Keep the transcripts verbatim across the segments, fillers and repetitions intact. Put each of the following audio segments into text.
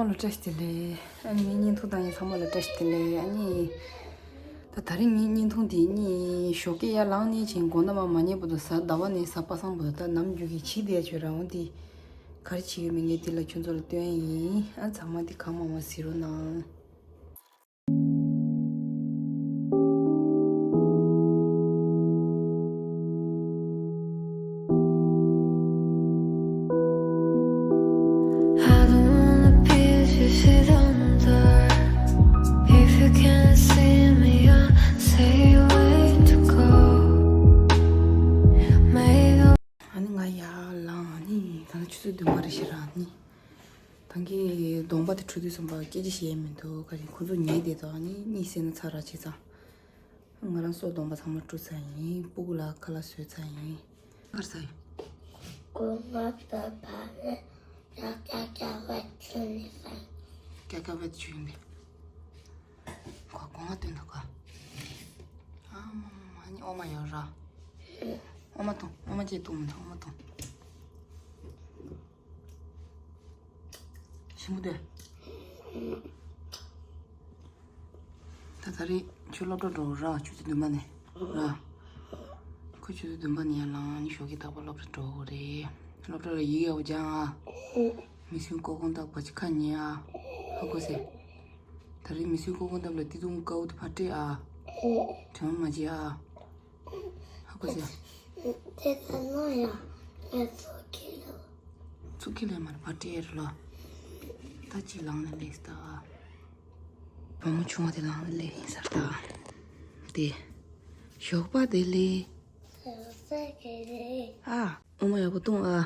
ཚང་མ་ལ་བཀྲ་ཤིས་བདེ་ལེགས། ཨ་ནི་ངའི་བརྙན་ཐུང་ལྟ་མཁན་ཚང་མ་ལ་བཀྲ་ཤིས་བདེ་ལེགས། ཨ་ནི་ད་ད་རིང་ངའི་བརྙན་ཐུང་དེ་ནི་ཞོགས་ཀས་ཡར་ལངས་ནས་བྱས་དགོང་དག་མ་མ་ཉལ་བར་དུ་གཟའ་ཟླ་བ་ནས་གཟའ་པ་སངས་བར་དུ་ད་ནམ་རྒྱུན་གྱི་བྱེད་བསྡད་ཡ་ཆོས་རང་དབང་དེ་ག་རེ་བྱེད་ཀྱི་མིན་ངས་དེ་ལ་ཁྱོད་ཚོ་ལ་སྟོན་ཡ་ཡིན། ཨ་ཚང་མ་དེ་གང་མང་མང་གཟིགས་རོགས་གནང་། I don't wanna be if you sit on the door. If you can't see me, I'll say where to go. Maybe ཨ་ནི་ང་ཡར་ལངས། ཨ་ནི་ད་ནི་ཆུ་ཚོད་བདུན་པ་རེད་ཤག་ར། ཨ་ནི་ད་གིན་གདོང་པ་དེ་འཁྲུ་དུས་ཙམ་པ་སྐད་ཆ་བཤད་མི་འདུག་ག་རེ་ཁོ་ཚོ་ཉལ་བསྡད་དང་། ཨ་ནི་གཉིད་སད་ན་ཚར་ར་བྱས་ཙང་། ང་རང་སོ་གདོང་པ་ཚང་མ་བཀྲུས་ཚར་ཡིན། སྤུ་གུ་ལ་ཁ་ལག་བཟོས་ཚར་ཡིན། ག་རེ་ཟ་ཡིན། སྒོ་ང་ད་བ་རེད། ཡ་ཀ་ཀ་བ་ཚུ་ནི་ཟ་ཡིན། ཀ་ཀ་བ་ཆུ་ཡིན་པས། ཁོ་སྒོ་ང་སྟོན་དང་ག་ཨ་མ་མ་མ། ཨ་ནི་ཨོ་མ་ཡོད་ར། ཨོ་མ་འཐུང་། ཨོ་མ་ཅིག་འཐུང་མི་འཐུང་། ཨོ་མ་འཐུང་། ཞིམ་པོ་འདུག་ད་ད་རེས་ཁྱོད་སློབ་གྲྭ་འགྲོ་ར། ཆུ་ཚོད་བདུན་པ་ནས་ར། ཁོ་ཆུ་ཚོད་བདུན་པ་ནས་ཡར་ལངས། ཨ་ནི་ཞོགས་ཀས་རྟག་པར་སློབ་གྲྭ་འགྲོ་དགོས་རེད། སློབ་གྲྭ་ལ་ཡིག་ཡག་པོ་སྦྱང་ཨ། མི་སེམས་ཀོ་ཀོ་འདག་པ་ཅིག་ཁ་ཉན་ཨ། ཧ་གོ་སོང་། ད་རེས་མི་སེམས་ཀོ་ཀོ་འདག་ལ་ཏི་ཏུང་དཀར་པོ་དེ་ཕར་སྤྲད་ཨ། དྲན་པ་མ་བརྗེད་ཨ། ཧ་གོ་སོང་། དེ་ལྟར་ན་ཡང་ངས་ཚུགས་ཀྱི་ལོ། ཚུགས་ཀྱི་ལོ་མ་རེད། ཕར་སྤྲད་རེད་ལོ། ད་ཅིག་ལངས་ནས་སླེབས་ད། བུ་མོ་ཆུང་བ་དེ་ལངས་ནས་སླེབས་ཡིན་ས་རེད་ད། དེ་ཞོགས་པ་བདེ་ལེགས། ཞོགས་པ་བདེ་ལེགས། ཨ། ཨོ་མ་ཡག་པོ་འཐུང་ཨ།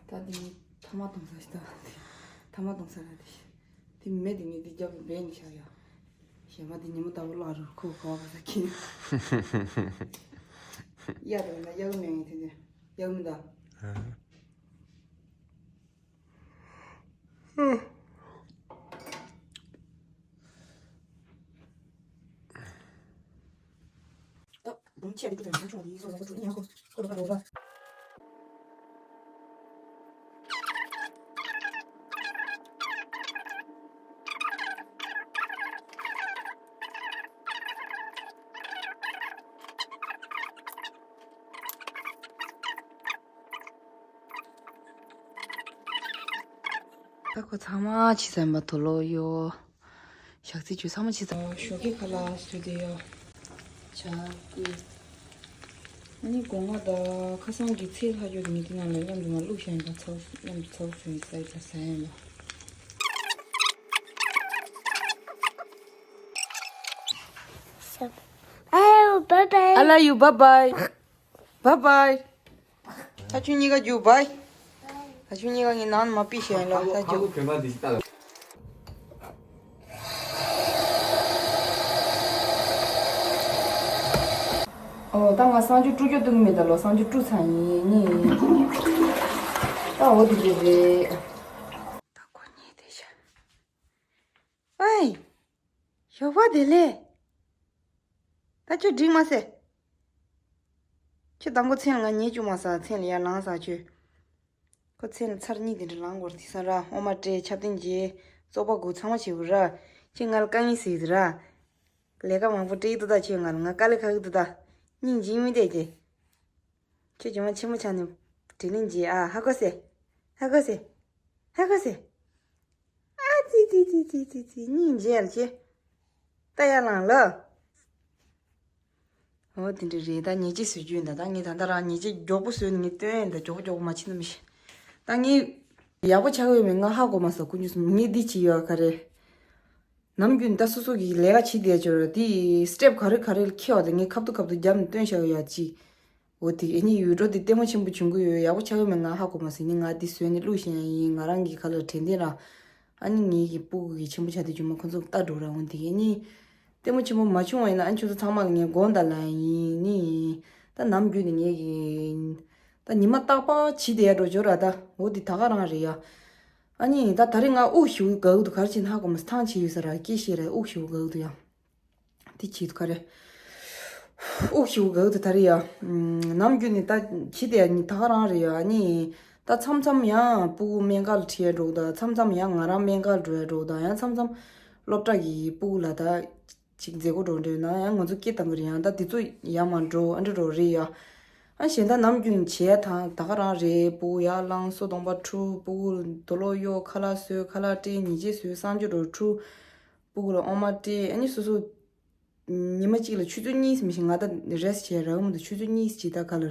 ད་འདི་ནི་ཐ་མག་གཏོང་ས་ཞིག་ད། ཐ་མག་གཏོང་ས་ར་དེ། དེ་མེད་དེ་ངས་འདི་རྒྱབ་ལ་སྦས་ནས་བཞག་ཡ། གཞན་པ་དེ་ཉིན་མོ་ལྟ་བུ་བརླག་རུ་ཁོ་གོ་བ་ས་ཁྱིན། གཡག་དང་ན་གཡག་མེད་ངས་དེ་ནས་གཡག་མི་ད། ད་ཁོ་ཚང་མ་ཕྱི་ཟམ་པ་དུ་ལོ་ཡོ། ཞག་ཚི་ཆུ་ཚང་མ་ཕྱི་ཟམ། ཞོགས་ཀས་ཁ་ལག་བཟོས་ཏེ་ཡོ། ཇ་བསྐོལ། ཨ་ནི་སྒོ་ང་དང་ཁ་སང་གི་ཚལ་ལྷག་རྒྱུ་དེ་ངས་དེ་ནང་ལ་མཉམ་དུ་མར་བླུགས་བཞག་ཡིན་པ། ཚ་བོ་མཉམ་དུ་ཚ་བོ་བཟོས་ནས་ཚ་ཡི་ཚ་ཟ་ཡིན་པ། I love you, bye bye. I love you, bye bye. Bye bye. ད་ཁྱོད་གཉིས་ཀ་རྒྱུགས་བཱའི། ད་ཁྱོད་གཉིས་ཀ་ངའི་ནང་མ་ཕུད་ཤེས་ལ་ད་རྒྱུགས། ཨོ་ད་ང་གསང་སྤྱོད་བཀྲུ་རྒྱུ་བཏུང་མེད་ད་ལོ། གསང་སྤྱོད་བཀྲུ་ཚར་ཡིན་ནི། ད་འོ་དེ་འདྲ་རེད། ད་ཁོ་གཉིས་དེ་ཤ། ཨེ། ཞོགས་པ་བདེ་ལེགས། ད་ཁྱོད་འགྲིག་མ་སེ། ཁྱོད་དང་པོ་མཚན་ལ་ང་ཉལ་བཅུག་མ་ས། མཚན་ལ་ཡར་ལངས་ས་ཁྱོད། ཁོ་མཚན་ལ་ཚར་གཉིས་དེ་འདྲ་ལངས་དགོས་རེད་དེང་སང་ར། འོ་མ་སྤྲད། ཆབ་ཏིང་བརྗེ། བཙོག་པ་དགུ་ཚང་མ་བྱེད་དགོས་ར། ཁྱོད་ང་ལ་དཀའ་ངལ་སེ་ཡོད་ར། ལས་ཀ་མང་པོ་སྤྲད་ཀྱི་འདུག་ད་ཁྱོད་ང་ལ་ང་དཀའ་ལས་ཁག་གི་འདུག་ད། སྙིང་རྗེ་མི་བདེ་ཀྱེ། ཁྱོད་ཇོ་མ་ཆེན་མོ་ཆགས་ནས་དྲིན་ལན་འཇལ་ཨ། ཧ་གོ་སེ། ཧ་གོ་སེ། ཧ་གོ་སེ། ཨ་ཙི་ཙི་ཙི་ཙི་ཙི་ཙི། སྙིང་རྗེ་ཡར་ཅེ། ད་ཡར་ལངས་ལ། འོ་དེ་འདྲ་རེད། ད་ཉལ་ཅེས་བཟོས་རྒྱུ་ཡིན་ད། ད་ངས་ད་ལྟ་རང་ཉལ་ཅེས་མགྱོགས་པོ་བཟོས་ནས་ངས་སྟོན་ཡིན་ད། མགྱོགས་པོ་མགྱོགས་པོ་མ་བྱེད་ན་མི་ཤེས། ད་ངས་ཡག་པོ་ཆགས་ཡོད་མེད་ང་ཧ་གོ་མ་སོང་། དཀོན་མཆོག་གསུམ། ངས་འདི་བྱེད་ཡོད་ག་རེ། ནམ་རྒྱུན་ད་སོ་སོ་གི་ལས་ཀ་བྱེད་བསྡད་ཡོད་ར། དེ་སི་ཊེབ་ག་རེ་ག་རེ་འཁྱེར་བ་དེ་ངས་ཁ་ཐུག་ཁ་ཐུག་བརྒྱབ་ནས་སྟོན་བཞག་ཡོད་ཅིག་འོ་དེ་ཨ་ནི་ཡུལ་གྲོ་དེ་ལྟད་མོ་ཆེན་པོ་བྱུང་གི་ཡོད། ཡག་པོ་ཆགས་ཡོད་མེད་ང་ཧ་གོ་མ་སོང་། ནི་ང་འདི་བཟོས་ནས་བླུགས་བཞག་ཡིན། ང་རང་གི་ཁ་ལ་དྲན་རྟེན་ར། ཨ་ནི་ངེད་ཀྱི་སྤུ་གུ་གི་ཆེན་པོ་ཆགས་དུས་རྒྱུ་མ་ཁོ་ཚོ་ལྟ་འགྲོ་ར། འོ་དེ་ཨ་ནི་ལྟད་མོ་ཆེན་པོ་མ་བྱུང་བ་ཡིན་ན་ཨ་ནི་ཁྱོད་ཚོ་ཚང་མ་ལ་ངས་དགོངས་དག་ལབ་ཡིན། ནི་ད་ ད་ནམ་རྒྱུན་ནས་ངས་ཀྱི་ད་ཉི་མ་རྟག་པར་བྱིས་བསྡད་ཡ་འགྲོ་འཇོ་ར། ད་འོ་འདི་ད་ག་རང་རེད་ཡ། ཨ་ནི་ད་ད་རེས་ང་དབུགས་ཞུ་གི་དགའ་གི་འདུག་ག་རེ་བྱས་ན་ཧ་གོ་མ་སོང་། ཐང་ཆད་ཡོད་ས་ར། སྐད་ཤེས་ར། དབུགས་ཞུ་གི་དགའ་གི་འདུག་ཡ། དེ་བྱེད་དུས་ག་རེ། དབུགས་ཞུ་གི་དགའ་གི་འདུག་ད་རེས་ཡ། ནམ་རྒྱུན་ནས་ད་བྱིས་བསྡད་ཡ་ད་ག་རང་རེད་ཡ། ཨ་ནི་ད་མཚམས་མཚམས་ཡང་སྤུ་གུ་སྨན་ཁང་ལ་ཁྲིད་ཡ་འགྲོ་གི་འདུག་མཚམས་མཚམས་ཡང་ང་རང་སྨན་ཁང་ལ་འགྲོ་ཡ་འགྲོ་གི་འདུག་ཡང་མཚམས་མཚམས་སློབ་གྲྭ་གི་སྤུ་གུ་ལ་ད་ཅིག་མཛད་སྒོ་འགྲོ་འདོད་ན་ཡང་ང་ཚོ་སྐད་བཏང་གི་རེད། ཡང་ད་དེ་ཚོ་ཡར་མར་འགྲོ་ཨ་འདྲ་འགྲོ་རེད་ཡ། ཨ་གཞན་དག་ནམ་རྒྱུན་བྱས་ད་ད་ག་རང་རེད། སྤུ་གུ་ཡར་ལངས། སོ་སྡོང་པ་འཁྲུ། སྤུ་གུ་དུག་ལོག་གཡོག་ཁ་ལག་བཟོས། ཁ་ལག་སྤྲད། ཉལ་ཆས་བཟོས། གསང་སྤྱོད་འགྲོ་འཁྲུ། སྤུ་གུ་ལ་འོ་མ་སྤྲད། ཨ་ནི་སོ་སོ་ཉི་མ་གཅིག་ལ་ཆུ་ཚོད་གཉིས་མི་ཤིང་ང་ད་རེ་སི་ཊི་བྱས་ར་འོ་མ་དང་ཆུ་ཚོད་གཉིས་ཅིག་ད་ག་ལ་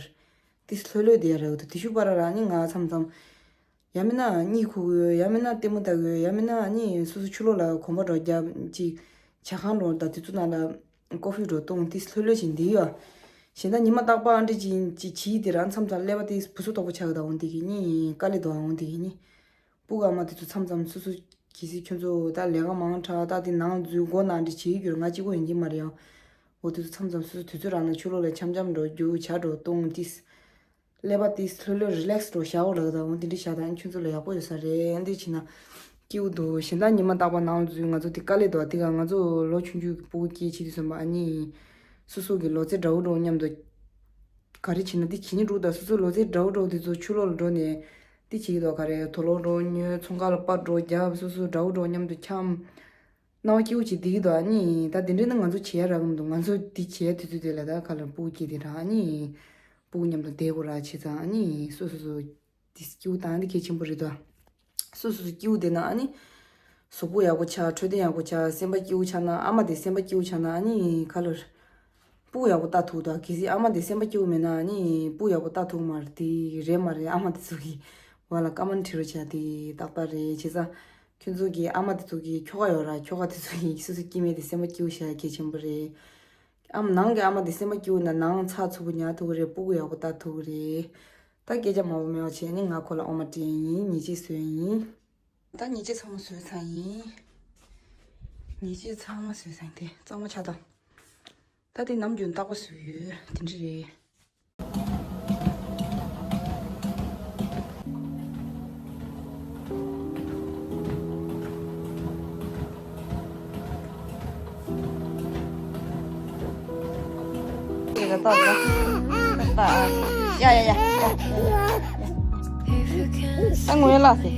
ཏིས་ལྷོད་ལྷོད་དེ་ཡ་ར་འོ་ད་དེ་ཤུ་པ་ར་ར་ཨ་ནི་ང་མཚམས་མཚམས། ཡང་མིན་ན་གཉིད་ཁུག་ཡོད། ཡང་མིན་ན་ལྟད་མོ་ལྟ་གི་ཡོད། ཡང་མིན་ན་ཨ་ནི་སོ་སོ་ཕྱི་ལོགས་ལ་གོམ་པ་འགྲོ་རྒྱབ་ཅིག་ཇ་ཁང་འགྲོ་ད་དེ་ཚོ་ནང་ལ་ཀོ་ཧྥི་འགྲོ་བཏུང་ཏིས་ལྷོད་ལྷོད་བྱེད་འདི་ཡོད། གཞན་ད་ཉི་མ་རྟག་པར་ཨ་འདྲ་ཅིག་ཅིག་བྱིས་དེ་རང་མཚམས་མཚམས་ཀླད་པ་ཏིས་བུ་སུ་དོག་པོ་ཆགས་གི་ད་འོང་དེ་གི་གཉིད་དཀའ་ལས་དོ་འོང་དེ་གི་གཉིད། སྤུ་གུ་ཨ་མ་དེ་ཚོ་མཚམས་མཚམས་སོ་སོ་གི་སི་ཁྱོད་ཚོ་ད་ལས་ཀ་མང་དྲགས་ད་དེ་ནང་འཛུལ་སྒོ་ནང་འདྲ་བྱེད་ཡོད་ར་ང་གཅིག་པོ་ཡིན་གྱི་མ་རེད་ཡང་། འོ་དེ་ཚོ་མཚམས་མཚམས་སོ་སོ་དུས་ཚོད་རག་ན་ཕྱི་ལོགས་ལ་འཆམ་འཆམ་འགྲོ་རྒྱུ་ཇ་འགྲོ་བཏུང་ཏིས། ཀླད་པ་ཏིས་ལྷོད་ལྷོད་རི་ལེག་སི་འགྲོ་བཞག་འོ་ལབ་ད་འོ་དེ་འདྲ་བཞག་ད་ཨ་ཁྱོད་ཚོ་ལ་ཡག་པོ་ཡོད་ས་རེད། འདི་བྱས་ན་སྐྱིད་པོ་འདུག་གཞན་དག་ཉི་མ་རྟག་པར་ནང་འཛུལ་ང་ཚོ་དེ་དཀའ་ལས་འདུག་དེ་ག་ང་ཚོ་ལོ་ཆུང་ཆུང་གི་སྤུ་གུ་སྐྱེས་ཕྱིན་དུས་ཙམ་པ་ཨ་ནི་སོ་སོ་གི་ལོ་ཚད་འདྲ་བོ་འགྲོ་མཉམ་དུ་ག་རེ་བྱེད་ན་དེ་བྱེད་ཉིན་འགྲོ་ད་སོ་སོ་ལོ་ཚད་འདྲ་བོ་འགྲོ་དེ་ཚོ་ཕྱི་ལོགས་ལ་འགྲོ་ནས་དེ་བྱེད་ཀྱི་འདུག་ག་རེ་དུག་ལོག་འགྲོ་ཉོ་ཚོང་ཁང་ལ་པར་འགྲོ་རྒྱབ་སོ་སོ་འདྲ་བོ་འགྲོ་མཉམ་དུ་འཁྱམ། སྣང་བ་སྐྱིད་པོ་ཅིག་བསྡད་ཀྱི་འདུག་ཨ་ནི་ད་དེ་འདྲས་ནི་ང་ཚོ་བྱེད་ཡ་རག་གི་མི་འདུག་ང་ཚོ་འདི་བྱེད་ཡ་དུས་ཚོད་དེ་ལ་ད་ག་ལ་སྤུ་གུ་སྐྱེས་དེ་རག་ཨ་ནི་སྤུ་གུ་མཉམ་དུ་བསྡད་དགོས་རག་བྱས་ཙང་ཨ་ནི་སོ་སོ་སོ་འདི་སྐྱིད་པོ་བཏང་ཡ་འདི་གལ་ཆེན་པོ་རེད་དོ། སོ་སོ་སོ་སྐྱིད་པོ་བསྡད་ན་ཨ་ནི་གཟུགས་པོ་ཡག་པོ་ཆགས། འཕྲོད་བསྟེན་ཡག་པོ་ཆགས། སེམས་པ་སྐྱིད་པོ་ཆགས་ན་ཨ་མ་དེ་སེམས་པ་སྐྱིད་པོ་ཆགས་ན་ཨ་ནི་ག་ལ་སྤུ་གུ་ཡག་པོ་ལྟ་ཐུབ་དོ། གལ་སྲིད་ཨ་མ་དེ་སེམས་པ་སྐྱིད་པོ་མེད་ན་ཨ་ནི་སྤུ་གུ་ཡག་པོ་ལྟ་ཐུབ་མ་རེད། དེ་རེད་མ་རེད། ཨ་མ་དེ་ཚོ་གི་བར་ལ་བཀའ་མོལ་འཁྲི་རོགས་བྱ་དེ་ཏག་ཏག་རེད། བྱས་ཙང་། ཁྱོད་ཚོ་གི་ཨ་མ་དེ་ཚོ་གི་ཁྱོ་ག་ཡོད་ར། ཁྱོ་ག་དེ་ཚོ་གི་སོ་སོ་སྐྱེ་དམན་དེ་སེམས་པ་སྐྱིད་པོ་བྱ་གལ་ཆེན་པོ་རེད། ཨ་མ་ནང་གི་ཨ་མ་དེ་སེམས་པ་སྐྱིད་པོ་ན་ནང་ཚགས་ཚུད་པོ་ཉར་ཐུབ་ཀྱི་རེད། སྤུ་གུ་ཡག་པོ་ལྟ་ཐུབ་ཀྱི་རེད། ད་སྐད་ཆ་མང་པོ་མེད་པ་བྱས་ནས་ང་ཁོ་ལ་ཨོ་མ་སྤྲད་ཡིན། ཉལ་ཆས་བཟོས་ཡིན། ད་ཉལ་ཆས་ཚང་མ་བཟོས་ཚར་ཡིན། ཉལ་ཆས་ཚང་མ་བཟོས་ཚར་ཡིན། དེ་གཙང་མ་ཆགས་དང་། ད་དེ་ནམ་རྒྱུན་རྟག་པར་བཟོས་ཡོད། དེ་འདྲ་རེད། ཡ་ཡ་ཡ། ད་ངོས་ལ་སི།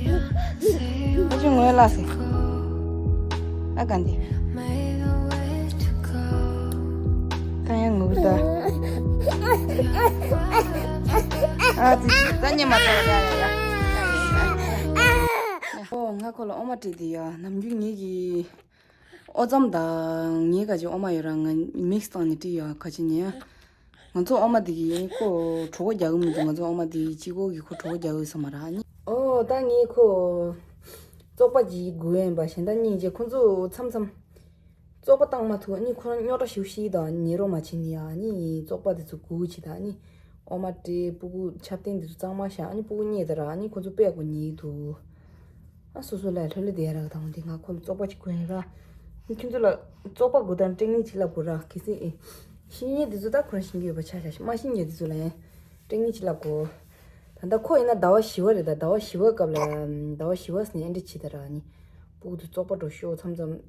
ད་ཅི་ངོས་ལ་སི། ཨ་ག་འདི། ད་ཡང་ངུ་ད། ཨ་ཙི་ཙི་ད་ཉེ་མ་ད་ཡ་ཡ་ཡ། ཨོ་ང་ཁོ་ལ་ཨོ་མ་སྤྲད་དེ་ཡ་ནམ་རྒྱུན་ངེད་ཀྱི། ཨོ་ཙམ་དང་ངའི་ཁ་ཅིག་ཨོ་མ་ཡོད་ར་ང་མིག་སི་བཏང་ནས་བྲིས་ཡོད་ཁ་ཅིག་ཉན། ང་ཚོ་ཨོ་མ་དེ་གི་ཁོ་གྲོད་ཁོག་རྒྱག་གི་མི་འདུག་ང་ཚོ་ཨོ་མ་དེ་གཅིག་པོ་གི་ཁོ་གྲོད་ཁོག་རྒྱག་གི་ས་མ་ར་ནི། ཨོ་ད་ངའི་ཁོ་བཙོག་པ་ཅིག་དགོས་ཡིན་པ་གཞན་དག་གཉིས་ཀྱིས་ཁོ་ཚོ་མཚམས་མཚམས་བཙོག་པ་བཏང་མ་ཐུབ་ནི་ཁོ་རང་རྙོག་དྲ་ཞུ་ཤི་དང་ཉེ་རོ་མ་བྱེད་ནི་ཡ་ནི་བཙོག་པ་དེ་ཚོ་དགོས་ཅི་ད་ནི། ཨོ་མ་སྤྲད། སྤུ་གུ་ཆབ་སྟེང་འདི་ཚོ་གཙང་མ་བཞག་ཨ་ནི་སྤུ་གུ་རྙེད་དེ་ར་ཨ་ནི་ཁོ་ཚོ་དཔེ་ཡག་པོ་ཉལ་འདུག་ཨ་སོ་སོ་ལ་ལྷོད་ལྷོད་བསྡད་ཡ་རག་དང་འདི་ང་ཁོ་ལ་བཙོག་པ་ཅིག་གོན་ཡ་ར། ཁྱོད་ཚོ་ལ་བཙོག་པ་དགོས་དང་ཀྲེང་ནི་ཅིག་ལབ་དགོས་ར་གལ་སྲིད་ཨེ། ཤེས་ཉེན་འདི་ཚོ་ད་ཁོ་རང་ཤེས་ཀྱི་ཡོད་པ་ཆ་བཞག་མ་ཤེས་ཉེན་འདི་ཚོ་ལ་ཡང་ཀྲེང་ནི་ཅིག་ལབ་དགོས། ད་ལྟ་ཁོ་ཡིན་ན་ཟླ་བ་བཞི་པ་རེད། ད་ཟླ་བ་བཞི་པ་སྐབས་ལ་ཟླ་བ་བཞི་པ་ཟེར་ནས་ཨེ་འདྲ་བྱེད་ད་ར་ཨ་ནི་སྤུ་གུ་དེ་བཙོག་པ་འགྲོ་ཤོག་མཚམས་མཚམས།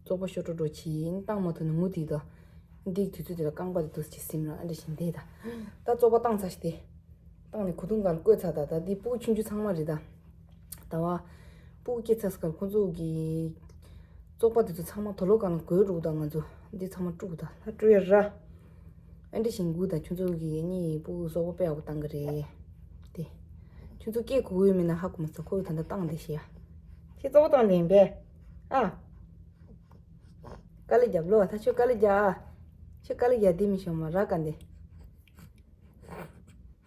བཙོག་པ་ཤོར་འགྲོ་འགྲོ་ཕྱིན་བཏང་མ་ཐུབ་ན་ངུ་དེ་དང་། འདིའི་དུས་ཚོད་དེ་ལ་རྐང་པ་དེ་འདུག་སེ་སིམ་ར་ཨ་འདྲ་བཞིན་བསྡད་ད། ད་བཙོག་པ་བཏང་ཚར་ཤི་སྟེ། བཏང་ནས་གོས་ཐུང་སྒང་ལ་བཀོད་ཚར་ད། ད་འདི་སྤུ་གུ་ཆུང་ཆུང་ཚང་མ་རེད་ད། ད་བ། སྤུ་གུ་སྐྱེས་ཚར་སྐབས་ཁོ་ཚོ་གི། བཙོག་པ་དེ་ཚོ་ཚང་མ་དུག་ལོག་སྒང་ལ་བཀོད་འགྲོ་གི་ད་ང་ཚོ། འདི་ཚང་མ་བཀྲུ་གི་ད། ད་བཀྲུ་ཡ་ར། ཨ་འདྲ་བཞིན་སྒུག་ད་ཁྱོད་ཚོ་གི་གཉིས་སྤུ་གུ་བཙོག་པ་དཔེ་ཡག་པོ་བཏང་གི་རེད། དེ། ཁྱོད་ཚོ་སྐད་གོ་གི་ཡོད་མེད་ན་ཧ་གོ་མ་སོང་། ཁོ་གི་ད་ལྟ་བཏང་བསྡད་ཤི་ཡ། ཁྱེད་བཙོག་པ་བཏང་བསྡད་ཡིན་པས། ཨ། དཀའ་ལས་རྒྱབ་ལོ། ད་ཁྱོད་དཀའ་ལས་རྒྱག་ཨ། ཁྱོད་དཀའ་ལས་རྒྱག་དེ་མི་ཤོང་མ་ར་ག་འདི།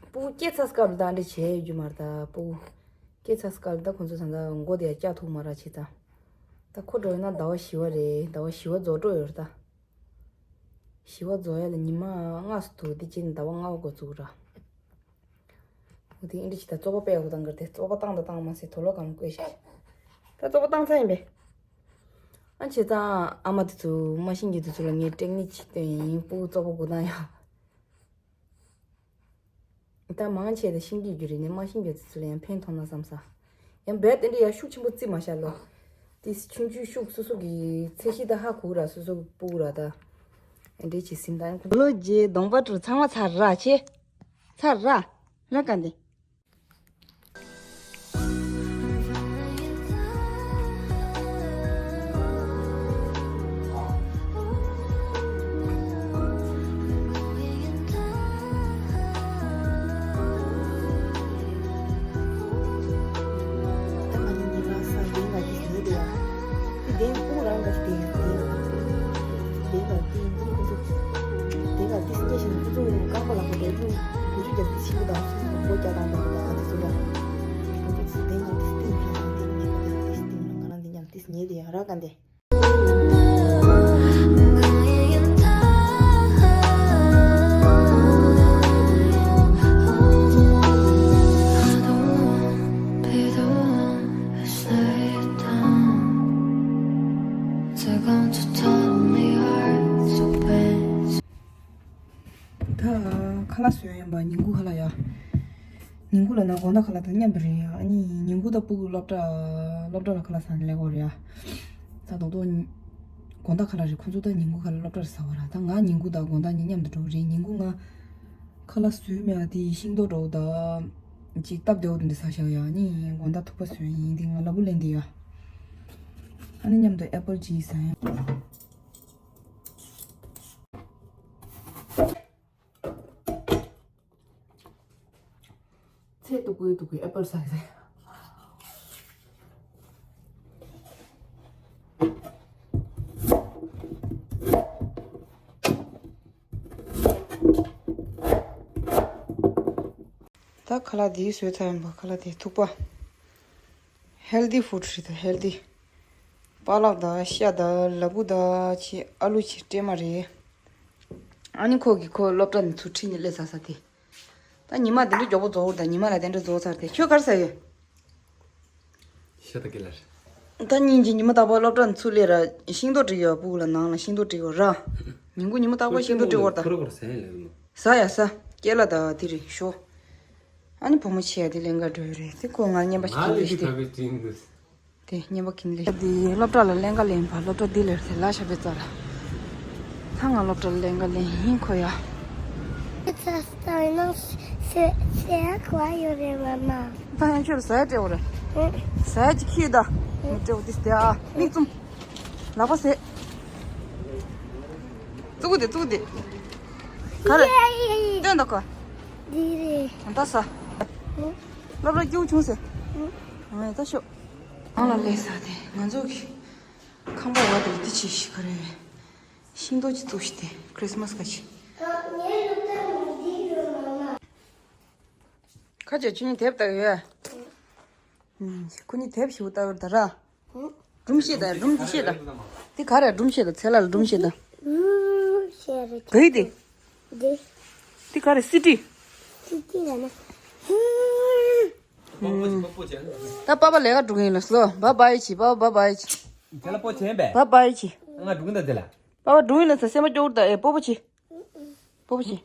སྤུ་གུ་སྐྱེས་ཚར་སྐབས་ལ་ད་འདྲ་བྱས་ཡོད་རྒྱུ་མ་རེད་ད་སྤུ་གུ། སྐྱེས་ཚར་སྐབས་ལ་ད་ཁོ་ཚོ་ད་ལྟ་མགོ་དེ་ཡ་བཀྱག་ཐུབ་མ་ར་བྱས་ཙང་། ད་ཁོ་འགྲོ་ཡོད་ན་ཟླ་བ་བཞི་པ་རེད། ཟླ་བ་བཞི་པ་རྫོགས་འགྲོ་ཡོད་རེད་ད། བཞི་པ་རྫོགས་ཡ་ལ་ཉི་མ་ལྔ་སུ་འདུག་དེ་རྗེས་ནས་ཟླ་བ་ལྔ་པ་འགོ་བཙུགས་ར། འོ་དེ་ཨིན་དྲི་ཅི་ད་བཙོག་པ་དཔེ་ཡག་པོ་བཏང་གི་རེད་དེ། བཙོག་པ་བཏང་དང་བཏང་མ་ཟད་དུག་ལོག་སྒང་བཀོད་ཤག་ད་བཙོག་པ་བཏང་ཚར་ཡིན་པས། ཨ་བྱས་ཙང་ཨ་མ་དེ་ཚོ་མ་ཤེས་ཀྱི་དེ་ཚོ་ལ་ངས་ཀྲེང་ནི་ཅིག་སྟོན་ཡིན། སྤུ་གུ་བཙོག་པ་དགོས་དང་ཡ། ད་མང་ཆེ་དེ་ཤེས་ཀྱི་རྒྱུ་རེད། ནས་མ་ཤེས་རྒྱུ་དེ་ཚོ་ལ་ཡང་ཕན་ཐོགས་ན་བསམ་ས། ཡང་རྦད་དེ་འདྲ་ཡ་ཤུགས་ཆེན་པོ་བརྩི་མ་བྱ་ལོ། དེ་ཆུང་ཆུང་ཤུགས་སོ་སོ་གི་ཚད་གཞི་ད་ཧ་གོ་ར། སོ་སོ་གི་སྤུ་གུ་ར་ད། ཨེ་འདྲ་བྱེད་སྲིད་ད། ལོ་རྗེས་གདོང་པ་དྲུག་ཚང་མ་ཚར་ར་ཆེ། ཚར་ར། ར་ག་འདི། ཉལ་དེ་ཡ་ར་ག་འདི། ད་ཁ་ལག་བཟོས་ཡིན་པ། ཉིན་གུང་ཁ་ལག་ཡ། ཉིན་གུང་ལ་ན་དགོང་དག་ཁ་ལག་དང་མཉམ་དུ་རེད་ཡ། ཨ་ནི་ཉིན་གུང་དང་སྤུ་གུ་སློབ་གྲྭ་སློབ་གྲྭ་ལ་ཁ་ལག་ཟ་ནས་སླེབས་ཡོད་རེད་ཡ། ད་དོག་དོག་དགོང་དག་ཁ་ལག་རེད། ཁོང་ཚོ་ད་ཉིན་གུང་ཁ་ལག་སློབ་གྲྭ་རེད་ཟ་བ་ར། ད་ང་ཉིན་གུང་དང་དགོང་དག་གཉིས་མཉམ་དུ་འགྲོ་གི་རེད། ཉིན་གུང་ང་ཁ་ལག་བཟོས་མེད་པ་དེ་ཤིང་ཏོག་འདྲ་བོ་དང་ཅིག་སྟབས་བདེ་བོ་དེ་འདྲ་ཟ་བཞག་ཡ། ཨ་ནི་དགོང་དག་ཐུག་པ་བཟོས་ཡིན། དེ་ང་ལ་བུ་ལེན་དེ་ཡ། ཨ་ནི་མཉམ་དུ་ཨེ་པལ་ཅིག་ཟ་ཡ། ཚེ་སྡུག་གུའི་སྡུག་གུའི་ཨེ་པལ་ཟ་གི་རེད། ད་ཁ་ལག་འདི་བཟོས་ཚར་ཡིན་པ། ཁ་ལག་དེ་ཐུག་པ། ཧེལ་དི་ཧྥུཌ་རེད། ད་ཧེལ་དི། པ་ལག་དང་ཤ་དང་ལ་ཕུག་དང་ཆི་ཨ་ལུ་ཆི་སྤྲད་མ་རེད། ཨ་ནི་ཁོ་གི་ཁོ་སློབ་གྲྭ་ནས་ཚུར་ཁྲིད་ནས་སླེབས་ཚར་ས་དེ། ད་ཉི་མ་དེ་འདྲ་མགྱོགས་པོ་རྫོགས་ད། ཉི་མ་ལ་དེ་འདྲ་རྫོགས་ཚར་ཏེ། ཁྱོད་ག་རེ་ཟ་ཡོད། ཤ་དང་ཀེ་ལ་རེད། ད་སྙིང་རྗེ་ཉི་མ་རྟག་པར་སློབ་གྲྭ་ནས་ཚུར་སླེབས་ར་ཤིང་ཏོག་སྒྲིག་ཡོད། སྤུ་གུ་ལ་ནང་ལ་ཤིང་ཏོག་སྒྲིག་ཡོད་ར། ཉིན་གུང་ཉི་མ་རྟག་པར་ཤིང་ཏོག་སྒྲིག་ཡོད་ད། ཁོ་ར་ཁོ་ར་ཟ་ཡ་ལེ་ནོ། ཟ་ཡ་ཟ། ཀེ་ལ་ད་དེ་རེད་ཤོ། ཨ་ནི་བུ་མོ་ཆེ་ཡ་དེ་ལེན་ག་འགྲོ་ཡོད་རེད། དེ་ཁོ་ང་རྔན་པ་ཞིག་ང་ལེ་གི་ཐབས་ཀྱིས་དྲིན་འདུག་དེ་རྔན་པ་ཁྱིམ་ལས། འདི་སློབ་གྲྭ་ལ་ལེན་ག་ལེན་པ། སློབ་གྲྭ་འདི་ལས་ཟེར་ལ་ཤ་བེ་ཙ་ལ། ད་ང་སློབ་གྲྭ་ལ་ལེན་ག་ལེན་ཡིན་ཁོ་ཡ། ཚ་ས་ནང་ཟས་ཟས་ག་ཡོད་རེད་མ་མ། ད་ཡང་ཁྱོད་ཟས་སྤྲད་འོ་རེད། ཨེ། ཟས་ཅིག་ཁྱིའུ་ད། མི་སྤྲད་འོ་དེ་སྟེ་ཨ། མིག་བཙུམ། ལག་པ་ཟས། བཙུགས་དེ་བཙུགས་དེ། ག་རེ། ཡེ་ཡེ་ཡེ། སྟོན་ད་ཁོ། འདི་རེད། ད་ཟ། ཨེ། སློབ་གྲྭ་སྐྱིད་པོ་བྱུང་ཟེར། ཨེ། ཨེ་ད་ཤོག་ནང་ལ་སླེབས་ས་དེ་ང་ཚོ་གི་ཁང་པ་འོག་དེ་དེ་ཆེ་ཞིག་ག་རེ། ཤིང་ཏོག་ཅིག་བཙུགས་ཤིག་དེ་ཁྲི་སི་མ་སི་ག་ཅིག་ཁ་ཅིག་ཁྱོད་གཉིས་དེབ་ལྟ་གི་ཡོད། ཨུམ། ཁོ་གཉིས་དེབ་ཞིག་ལྟ་གི་རེད་ད་ར། སྒྲུང་བཤད་དང་། སྒྲུང་འདི་བཤད་དང་། དེ་ག་རེ། སྒྲུང་བཤད་དང་། ཚེ་ལ་ལ་སྒྲུང་བཤད་དང་། ཨུམ། བཤད་རེད། ག་ཡི་དེ། འདི། དེ་ག་རེ། སི་ཏི། སི་ཏི་ལ་ན། ཨུམ། ད་པ་པ་ལས་ཀ་འགྲོ་གི་ཡིན་ལ་སོ། བ་བ་ཡི་ཆི། པ་པ་བ་བ་ཡི་ཆི། དེ་ལ་པོ་ཆེན་པས། བ་བ་ཡི་ཆི། ང་འགྲོ་གི་འདུག་དེ་ལ། པ་པ་འགྲོ་ཡིན་ལ་ས་སེམས་པ་སྐྱོ་བོ་ད། ཨེ་པོ་པོ་ཆི། པོ་པོ་ཆི།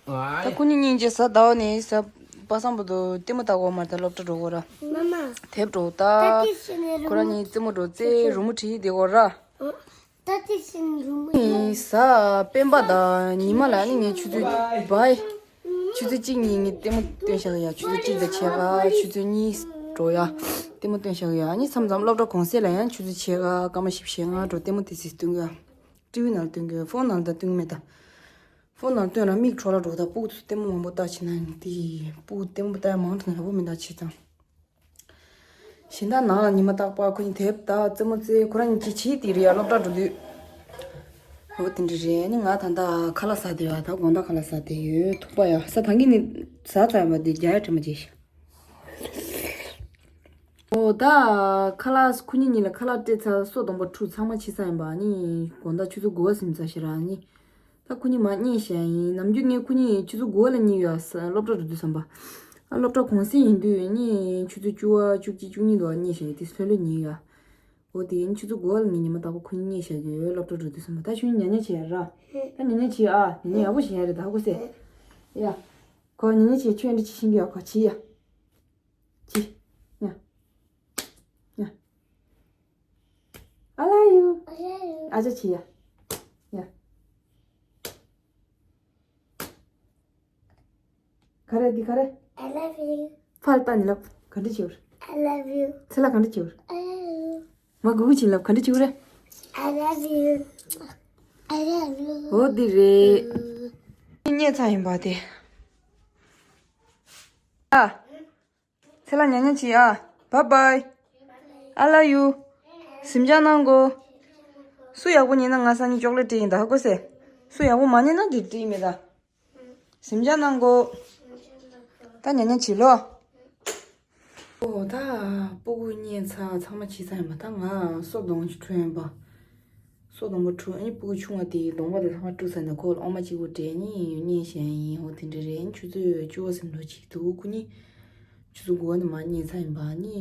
ད་ཁོ་གཉིས་སྙིང་རྗེ་ཟ་ཟླ་བ་ནས་ཟ། པ་སངས་པོ་དུ་ལྟད་མོ་ལྟ་གོ་མ་རེད་ད། སློབ་གྲྭ་འགྲོ་གོ་ར། མ་མ། དེབ་འགྲོ་ད། ད་དེ་བྱས་ནས་ཁོ་རང་གཉིས་རྩེད་མོ་འགྲོ་རྩེ། རི་མོ་བྲིས་བསྡད་གོ་ར། ད་དེ་བྱས་ནས་རི་མོ་ནི་ཟ། སྤེན་པ་དང་ཉི་མ་ལ་ནི་ངས་ཆུ་ཚོད་བྷའི། ཆུ་ཚོད་གཅིག་གཉིས་ངས་ལྟད་མོ་སྟོན་བཞག་ཡ། ཆུ་ཚོད་གཅིག་དང་ཕྱེད་ཀ་ཆུ་ཚོད་གཉིས་འགྲོ་ཡ། ལྟད་མོ་སྟོན་བཞག་ཡ། ཨ་ནི་མཚམས་མཚམས་སློབ་གྲྭ་གུང་སེང་ལ་ཡང་ཆུ་ཚོད་ཕྱེད་ཀ་སྐར་མ་བཞི་བཅུ་ཞེ་ལྔ་འགྲོ་ལྟད་མོ་དེ་ཚོ་སྟོན་གི་ཡ། ཊི་ཝི་ནང་ལ་སྟོན་གི་ཡ། ཕོན་ནང་ལ་ད་སྟོན་གི་མེད་ད། ཕོན་ནང་སྟོན་ན་མིག་འཕྲོ་བརླག་འགྲོ་གི་ད། སྤུ་གུ་ཚོ་ལྟད་མོ་མང་པོ་ལྟ་བྱེད་ན་དེ། སྤུ་གུ་ལྟད་མོ་ལྟ་ཡ་མང་དྲགས་ན་ཡག་པོ་མིན་ད་བྱས་ཙང་། གཞན་དག་ནང་ལ་ཉི་མ་རྟག་པར་ཁོ་གཉིས་དེབ་ལྟ། རྩེད་མོ་རྩེ། ཁོ་རང་གཉིས་ཅི་བྱེད་དེ་རེད་ཡ། སློབ་གྲྭ་འགྲོ་དུས། འོ་དེ་འདྲ་རེད། ཨ་ནི་ང་ད་ལྟ་ཁ་ལག་ཟ་བསྡད་ཡོད། ད་དགོང་དག་ཁ་ལག་ཟ་བསྡད་ཡོད། ཐུག་པ་ཡ། ས་ཐང་གི་ནི་ཟ་ཚར་བ་དེ་རྒྱ་ཡ་དྲི་མ་བྱེད་ཤག་འོ་ད་ཁ་ལག་ཁོ་གཉིས་གཉིས་ལ་ཁ་ལག་སྤྲད་ཚར། སོ་སྡོམ་པ་ཁྲུ་ཚང་མ་ཕྱི་ས་ཡིན་པ། ཨ་ནི་དགོང་དག་ཆུ་ཚོད་དགུ་པ་ཟིན་ཚར་ཤག་ར། ཨ་ནི། ད་ཁོ་གཉིས་མར་རྙེད་བཞག་ཡིན། ནམ་རྒྱུན་ངས་ཁོ་གཉིས་ཆུ་ཚོད་དགུ་པ་ལ་རྙེད་ཡོད་ས། སློབ་གྲྭ་འགྲོ་དུས་ཙམ་པ། ཨ་སློབ་གྲྭ་གུང་སེང་ཡིན་དུས་ནི་ཆུ་ཚོད་བཅུ་པ་བཅུ་གཅིག་བཅུ་གཉིས་དུ་རྙེད་བཞག་ཡོད། དེ་ལྷོད་ལྷོད་ཉལ་ཡོད། འོ་དེ་ཡིན་ཆུ་ཚོད་དགུ་པ་ལ་ངས་ཉི་མ་རྟག་པར་ཁོ་གཉིས་རྙེད་བཞག་གི་ཡོད། སློབ་གྲྭ་འགྲོ་དུས་ཙམ་པ། ད་ཁྱོད་ཉལ་ཉལ་བྱེད་ཡ་ར། ད་ཉལ་ཉལ་བྱེད་ཨ། ཉལ་ཉལ་ཡག་པོ་བྱེད་ཡ་རེད་ད། ཧ་གོ་སོང་། ཡ། ཁོ་ཉིན་ཉིན་ཅིག་ཆུ་འདྲི་ཅི་ཤིང་གི་ཡོད་ཁོ་ཅི་ཡ། ཅི། ཉ། ཉ། I love you. I love you. ཨ་ཅག་ཅི་ཡ། ཡ། ག་རེ་འདི་ག་རེ། I love you. ཕར་ལྟ་ནི་ལབ་ག་འདྲི་བྱེད་པར། I love you. ཚེ་ལ་ག་འདྲི་བྱེད་པར། I love you. མ་གུ་གུ་ཅི་ལབ་ག་འདྲི་བྱེད་པར། I love you. I love you. འོ་འདི་རེད། ཉེ་ཚ་ཡིན་པ་དེ། ཨ། ཚེ་ལ་ཉ་ཉ་ཅི་ཨ། Bye bye. I love you. སེམས་ཅག་གནང་གོ། སུ་ཡག་པོ་ཉན་ན་ང་སང་ཉིན་ཅོག་ལེ་སྤྲད་ཡིན་ད་ཧ་གོ་སེ། སུ་ཡག་པོ་མ་ཉན་ན་འགྲིག་འགྲིག་མེད་ད། སེམས་ཅག་གནང་གོ། ད་ཉ་ཉ་བྱེད་ལོ། ཨོ་ད། སྤུ་གུ་གཉིས་ཚ་ཚང་མ་བྱས་ཚར་ཡིན་པ་ད་ང་སོ་སྡོང་ཅིག་འཁྲུ་ཡིན་པ། སོ་སྡོང་པོ་འཁྲུ་ཨ་ནི་སྤུ་གུ་ཆུང་བ་དེ་སྡོང་པོ་དེ་ཚང་མ་བཀྲུས་ཚར་ནས་ཁོ་ལ་ཨོ་མ་གཅིག་པུ་སྤྲད་ནི་གཉིས་བྱས་ཡིན་ཨོ་དེ་འདྲ་རེད་ཨ་ནི་ཆུ་ཚོད་བཅུ་པ་ཟིན་འགྲོ་ཅིག་འདུག་ཁོ་གཉིས། ཆུ་ཚོད་དགུ་པ་ནས་མར་གཉིས་ཚ་ཡིན་པ་ཨ་ནི།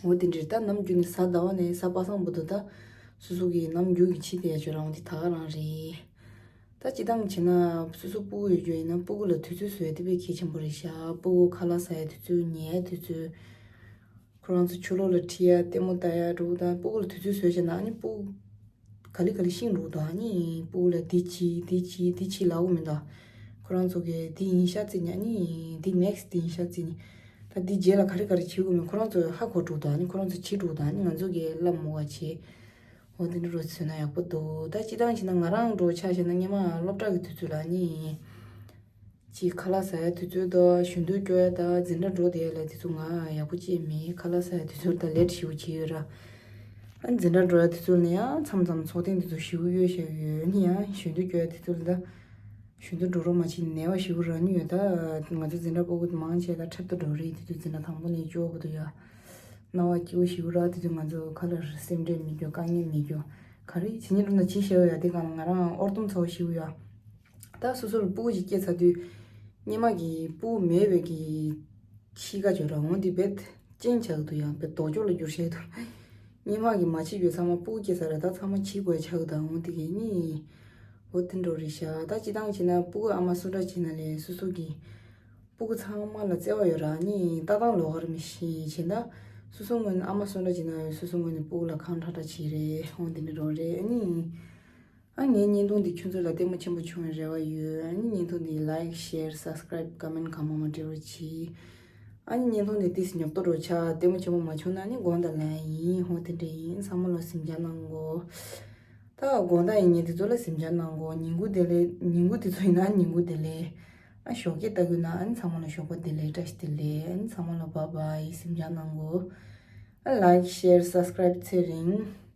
འོ་དེ་འདྲ་ད་ནམ་རྒྱུན་ནས་གཟའ་ཟླ་བ་ནས་གཟའ་པ་སངས་བར་དུ་ད་སོ་སོ་གི་ནམ་རྒྱུན་གྱི་ཕྱི་དེ་ཡ་ཆོ་རང་དེ་ད་ག་རང་རེད། ད་སྤྱི་བཏང་བྱས་ན་སོ་སོ་སྤུ་གུ་ཡོད་རྒྱུ་ཡིན་ན་སྤུ་གུ་ལ་དུས་ཚོད་བཟོ་ཡ་དེ་དཔེ་གལ་ཆེན་པོ་རེད་ཤག་སྤུ་གུ་ཁ་ལག་ཟ་ཡ་དུས་ཚོད་ཉལ་ཡ་དུས་ཚོད། ཁོ་རང་ཚོ་ཆུ་ལོག་ལ་ཁྲིད་ཡ་ལྟད་མོ་ལྟ་ཡ་འགྲོ་དང་སྤུ་གུ་ལ་དུས་ཚོད་བཟོས་བྱས་ན་ཨ་ནི་སྤུ་གུ་ག་ལེ་ག་ལེ་ཤིང་འགྲོ་དང་ཨ་ནི་སྤུ་གུ་ལ་འདི་བྱིས་འདི་བྱིས་འདི་བྱིས་ལབ་གོ་མི་འདུག་ཁོ་རང་ཚོ་གིས་འདི་ཡིན་ཤག་ཙི་ནི་ཨ་ནི་འདི་next་འདི་ཡིན་ཤག་ཙི་ནི་ད་འདི་རྗེས་ལ་ག་རེ་ག་རེ་བྱེད་དགོས་མིན་ཁོ་རང་ཚོ་ཧ་གོ་འགྲོ་དང་ཨ་ནི་ཁོ་རང་ཚོ་བྱེད་འགྲོ་དང་ཨ་ནི་ང་ཚོ་གིས་བསླབ་མོ་བ་བྱེད། འོ་དེ་འདྲ་རོ་ཚོད་ན་ཡག་པོ་འདུག་ད་སྤྱི་བཏང་བྱས་ན་ང་རང་འགྲོ་ཆ་བཞག་ན་སྔོན་མ་སློབ་གྲྭ་གི་དུས་ཚོད་ལ་ནི། ཅིག་ཁ་ལག་ཟ་ཡ་དུས་ཚོད་དང་གཞོན་དུས་སྐྱོ་ཡ་དང་འཛིན་གྲྭ་འགྲོ་དེ་ལ་དུས་ཚོད་ང་ཡག་པོ་ཅིག་མེད་ཁ་ལག་ཟ་ཡ་དུས་ཚོད་ད་ལེ་ཊི་ཞེ་པོ་བྱེད་ཡོད་ར། ཨ་འཛིན་གྲྭ་འགྲོ་ཡ་དུས་ཚོད་ནི་ཡང་མཚམས་མཚམས་ཚོགས་ཐེངས་དུས་ཚོད་ཞེ་པོ་ཡོད་བཞག་ཡོད་ནི་ཡང་གཞོན་དུས་སྐྱོ་ཡ་དུས་ཚོད་ལ་ད། གཞོན་དུས་འགྲོ་རོགས་མ་བྱེད་ནད་པ་ཞེ་པོ་རག་ནི་ཡོད་ད། ང་ཚོ་འཛིན་གྲྭ་སྤུ་གུ་མང་ཆེ་ད་འཁྲབ་ཏུ་འགྲོ་རེད་དུས་ཚོད་འཛིན་གྲྭ་དང་པོ་ནས་བཅུ་པ་བར་དུ་ཡ། སྣང་བ་སྐྱིད་པོ་ཞེ་པོ་རག་དུས་ཚོད་ང་ཚོ་ཁ་ལ་སེམས་ཁྲལ་མེད་རྒྱུ་དཀའ་ངལ་མེད་རྒྱུ། ག་རེ་བྱེད་ཉིན་འགྲོ་ན་བྱེད་ཤེས་ཡོད་ཡ་དེ་གང་ལ་ང་རང་ཨོར་ཏུམ་ཚ་བོ་ཞེ་པོ་ཡ། ད་སོ་སོ་ལ་སྤུ་གུ་ཅིག་སྐྱེས་ཚར་དུས། སྔོན་མ་གི་སྤུ་གུ་མེད་པའི་གི་ཤི་ཁ་ཅོ་ར་འོང་དེ་བེད་ཅན་ཆགས་འདུག་ཡང་བེད་རྡོ་ཅོག་ལ་འགྱུར་བྱས་འདུག་སྔོན་མ་གི་མ་བྱེད་རྒྱུ་ཚང་མ་སྤུ་གུ་སྐྱེས་ཚར་ར་ད་ཚང་མ་བྱེད་དགོས་ཆགས་འདུག་འོང་དེ་གི་གཉིས། འོ་དེ་འགྲོ་རེད་ཤག་ད་སྤྱི་བཏང་བྱས་ན་སྤུ་གུ་ཨ་མ་གསོ་འདྲ་བྱས་ན་ལས་སོ་སོ་གི་སྤུ་གུ་ཚང་མ་ལ་བརྩེ་བ་ཡོད་ར་ནི་ལྟ་སྟངས་ལོགས་ཀ་རེད་མི་ཤེས་བྱས་ན། སོ་སོ་ངོས་ནས་ཨ་མ་གསོ་འདྲ་བྱས་ན་སོ་སོ་ངོས་ནས་སྤུ་གུ་ལ་གང་དྲག་དྲག་བྱེད་རེད་འོང་དེ་འདྲ་འགྲོ་རེད་ནི། ཨ་ངའི་བརྙན་ཐུང་འདི་ཁྱོད་ཚོ་ལ་ལྟད་མོ་ཆེན་པོ་བྱུང་བའི་རེ་བ་ཡོད། ཨ་ནི་བརྙན་ཐུང་འདི་like share subscribe comment གང་མང་མང་སྤྲད་རོགས་གྱིས། ཨ་ནི་བརྙན་ཐུང་འདི་ཏིས་ཉོབ་ཏོ་འགྲོ་ཆ་ལྟད་མོ་ཆེན་པོ་མ་བྱུང་ན་ནི་དགོངས་དག་ལན་ཡིན་ཧོ་དེ་འདྲ་ཡིན་ཚང་མ་ལ་སེམས་ཅན་གནང་གོ། ད་དགོངས་དག་ཡིན་ངེས་དེ་ཚོ་ལ་སེམས་ཅན་གནང་གོ་ཉིན་གུང་དེ་ལས་ཉིན་གུང་དེ་ཚོ་ཡིན་ན་ཉིན་གུང་དེ་ལས། ཨ་ཞོགས་ཀས་ལྟ་གི་ན་ཨ་ནི་ཚང་མ་ལ་ཞོགས་པ་བདེ་ལེགས་བཀྲ་ཤིས་བདེ་ལེགས་ཨ་ནི་ཚང་མ་ལ་bye bye སེམས་ཅན་གནང་གོ། ཨ་like share subscribe ཚེ་རིང་།